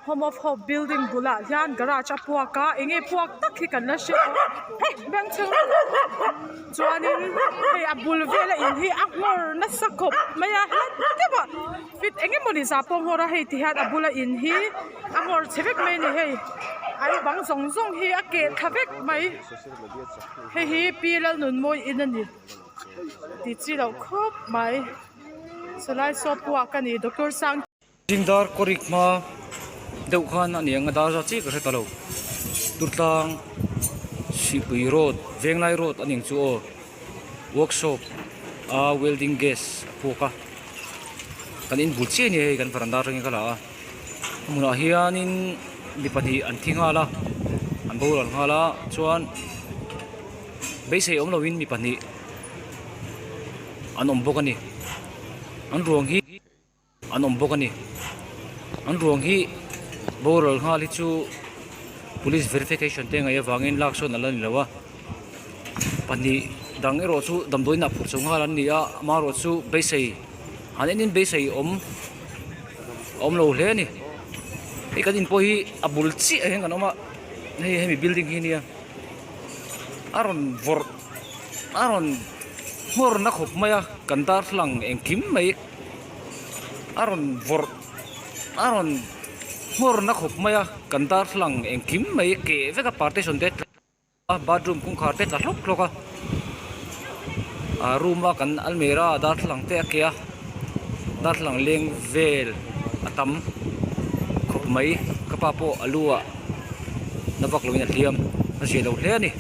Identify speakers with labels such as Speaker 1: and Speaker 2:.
Speaker 1: Home of Hope building bulah hian garage a puak a eng nge puak tak hi kan la hre lo hei bank chhung chuanin hei a bul vela in hi a nghawr nasa khawp mai a hla deuh ah feet eng emawni zah pawh a nghawr a hei ti hian a bula in hi a nghawr chhe vek mai a ni hei an bang zawng zawng hi a keh thla vek mai hei hi pi Lalnunmawii in a ni tih chi loh khawp mai sawlai saw puak a ni doctor sang.
Speaker 2: Zingdar kawrik hma deuh khan a ni ang a dar zat chiah ka hre ta lo Durtlang Sihpui road Venglai road a ning chu aw workshop a welding gas a puak a kan inbul chiah a ni hei kan varanda atangin ka la a hmunah hianin mi pahnih an thi nghal a an boral nghal a chuan beisei awm lovin mi pahnih an awm bawk a ni an ruang hi. An awm bawk a ni. An ruang hi boral nghal hi chu police verification te ngaih avangin lak sawn a la ni lo a. Pahnih dang erawh chu damdawiin ah phurh chho nghal an ni a, amaherawh chu beisei han en in beisei awm a awm lo hle a ni. Hei kan in pawh hi a bul chiah hian kan awm a, hei hemi building hi nia a rawn vawrh a rawn nghawr na khawp mai a kan darthlalang engkim mai. A rawn vawrh a rawn nghawr na khawp mai a kan darthlalang engkim mai keh vek a partition te a bathroom kawngkhar te tla hlawk hlawk a ah room a kan almirah ah darthlalang te a keh a darthlalang leng vel a tam khawp mai ka pa pawh a lu ah na vak lo in a hliam a zia lo hle a ni.